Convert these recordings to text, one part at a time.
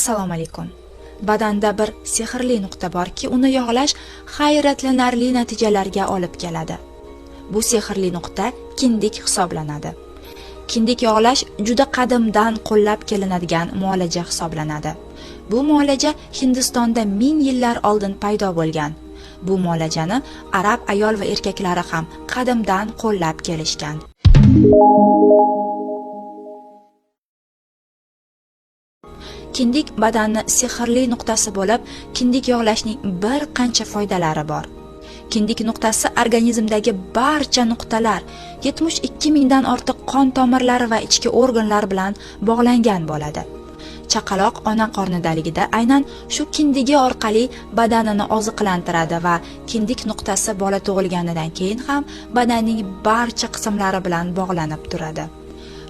Assalomu alaykum. Badanda bir sehrli nuqta borki, uni yog'lash hayratlanarli natijalarga olib keladi. Bu sehrli nuqta kindik hisoblanadi. Kindik yog'lash juda qadimdan qo'llab kelinadigan muolaja hisoblanadi. Bu muolaja Hindistonda 1000 yillar oldin paydo bo'lgan. Bu muolajani arab ayol va erkaklari ham qadimdan qo'llab kelishgan. Kindik badanni sehrli nuqtasi bo'lib, kindik yog'lashning bir qancha foydalari bor. Kindik nuqtasi organizmdagi barcha nuqtalar, 72 mingdan ortiq qon tomirlari va ichki organlar bilan bog'langan bo'ladi. Chaqaloq ona qornidaligida aynan shu kindigi orqali badanini oziqlantiradi va kindik nuqtasi bola tug'ilganidan keyin ham badanning barcha qismlari bilan bog'lanib turadi.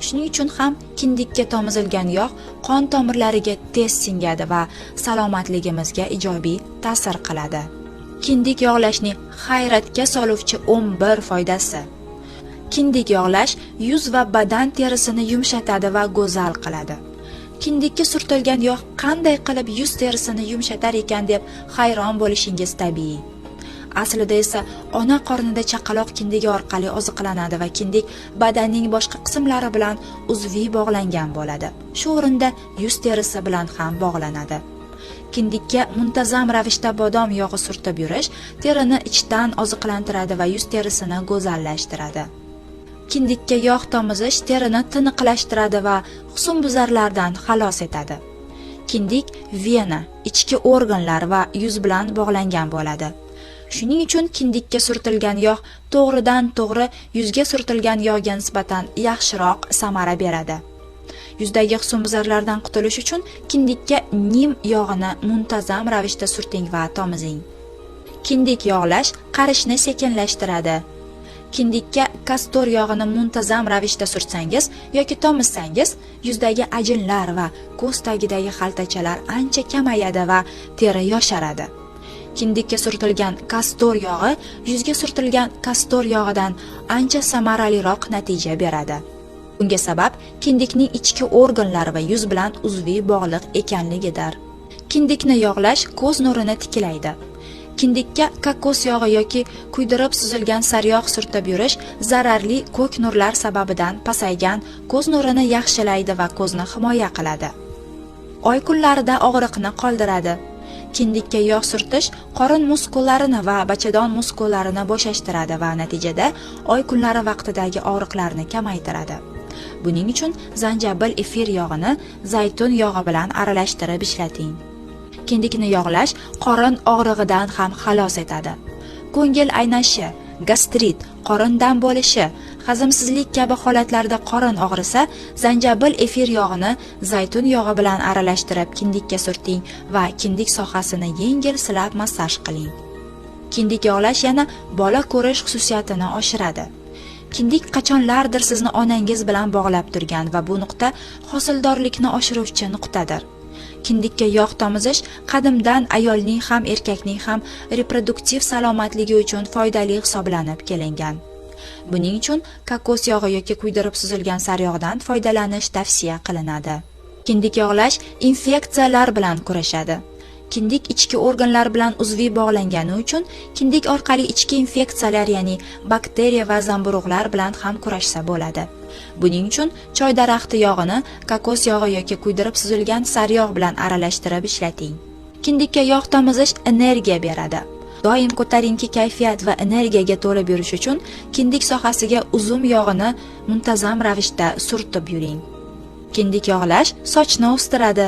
Shuning uchun ham kindikka tomizilgan yog' qon tomirlariga tez singadi va salomatligimizga ijobiy ta'sir qiladi. Kindik yog'lashning hayratga soluvchi 11 foydasi. Kindik yog'lash yuz va badan terisini yumshatadi va go'zal qiladi. Kindikka surtilgan yog' qanday qilib yuz terisini yumshatar ekan deb hayron bo'lishingiz tabiiy. Aslida esa ona qornida chaqaloq kindigi orqali oziqlanadi va kindik badanning boshqa qismlari bilan uzviy bog'langan bo'ladi. Shu o'rinda yuz terisi bilan ham bog'lanadi. Kindikka muntazam ravishda bodom yog'i surtib yurish terini ichdan oziqlantiradi va yuz terisini go'zallashtiradi. Kindikka yog' tomizish terini tiniqlashtiradi va husnbuzarlardan xalos etadi. Kindik vena, ichki organlar va yuz bilan bog'langan bo'ladi. Shuning uchun kindikka surtilgan yog' to'g'ridan to'g'ri yuzga surtilgan yog'ga nisbatan yaxshiroq samara beradi. Yuzdagi husnbuzarlardan qutulish uchun kindikka nim yog'ini muntazam ravishda surting va tomizing. Kindik yog'lash qarishni sekinlashtiradi. Kindikka kastor yog'ini muntazam ravishda surtsangiz yoki tomizsangiz, yuzdagi ajinlar va ko'z tagidagi xaltachalar ancha kamayadi va teri yosharadi. Kindikka surtilgan kastor yog'i yuzga surtilgan kastor yog'idan ancha samaraliroq natija beradi. Bunga sabab kindikning ichki organlari va yuz bilan uzviy bog'liq ekanligidir. Kindikni yog'lash ko'z nurini tiklaydi. Kindikka kokos yog'i yoki kuydirib suzilgan sariyog' surtib yurish zararli ko'k nurlar sababidan pasaygan ko'z nurini yaxshilaydi va ko'zni himoya qiladi. Oy kunlarida og'riqni qoldiradi. Kindikka yog' surtish qorin muskullarini va bachadon muskullarini bo'shashtiradi va natijada oy kunlari vaqtidagi og'riqlarni kamaytiradi. Buning uchun zanjabil efir yog'ini zaytun yog'i bilan aralashtirib ishlating. Kindikni yog'lash qorin og'rig'idan ham xalos etadi. Ko'ngil aynashi, gastrit, qorin dam bo'lishi, hazmsizlik kabi holatlarda qorin og'risa, zanjabil efir yog'ini zaytun yog'i bilan aralashtirib kindikka surting va kindik sohasini yengil silab massaj qiling. Kindik yog'lash yana bola ko'rish xususiyatini oshiradi. Kindik qachonlardir sizni onangiz bilan bog'lab turgan va bu nuqta hosildorlikni oshiruvchi nuqtadir. Kindikka yog' tomizish qadimdan ayolning ham erkakning ham reproduktiv salomatligi uchun foydali hisoblanib kelingan. Buning uchun kokos yog'i yoki kuydirib suzilgan sariyog'dan foydalanish tavsiya qilinadi. Kindik yog'lash infeksiyalar bilan kurashadi. Kindik ichki organlar bilan uzviy bog'langani uchun kindik orqali ichki infeksiyalar, ya'ni bakteriya va zamburug'lar bilan ham kurashsa bo'ladi. Buning uchun choy daraxti yog'ini kokos yog'i yoki kuydirib suzilgan sariyog' bilan aralashtirib ishlating. Kindikka yog' tomizish energiya beradi. Doim ko'tarinki kayfiyat va energiyaga to'lib yurish uchun kindik sohasiga uzum yog'ini muntazam ravishda surtib yuring. Kindik yog'lash sochni o'stiradi.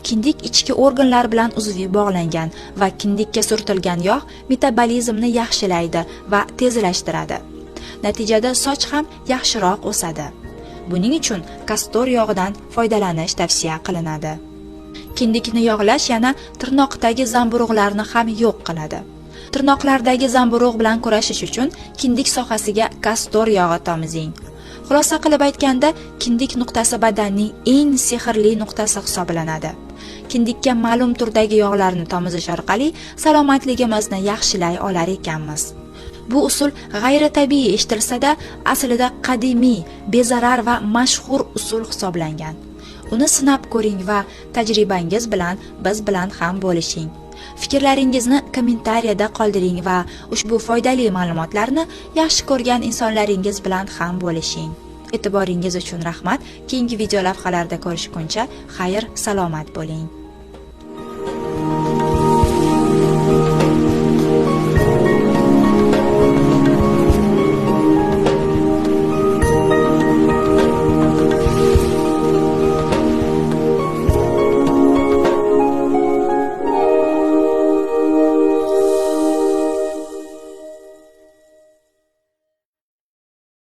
Kindik ichki organlar bilan uzviy bog'langan va kindikka surtilgan yog' metabolizmni yaxshilaydi va tezlashtiradi. Natijada soch ham yaxshiroq o'sadi. Buning uchun kastor yog'idan foydalanish tavsiya qilinadi. Kindikni yog'lash yana tirnoqdagi zamburug'larni ham yo'q qiladi. Tirnoqlardagi zamburug' bilan kurashish uchun kindik sohasiga kastor yog'i tomizing. Xulosa qilib aytganda, kindik nuqtasi badanning eng sehrli nuqtasi hisoblanadi. Kindikka ma'lum turdagi yog'larni tomizish orqali salomatligimizni yaxshilay olar ekanmiz. Bu usul g'ayritabiiy eshitilsa-da, aslida qadimiy, bezarar va mashhur usul hisoblangan. Uni sinab ko'ring va tajribangiz bilan biz bilan ham bo'lishing. Fikrlaringizni kommentariyada qoldiring va ushbu foydali ma'lumotlarni yaxshi ko'rgan insonlaringiz bilan ham bo'lishing. E'tiboringiz uchun rahmat. Keyingi video lavhalarda ko'rishguncha xayr, salomat bo'ling.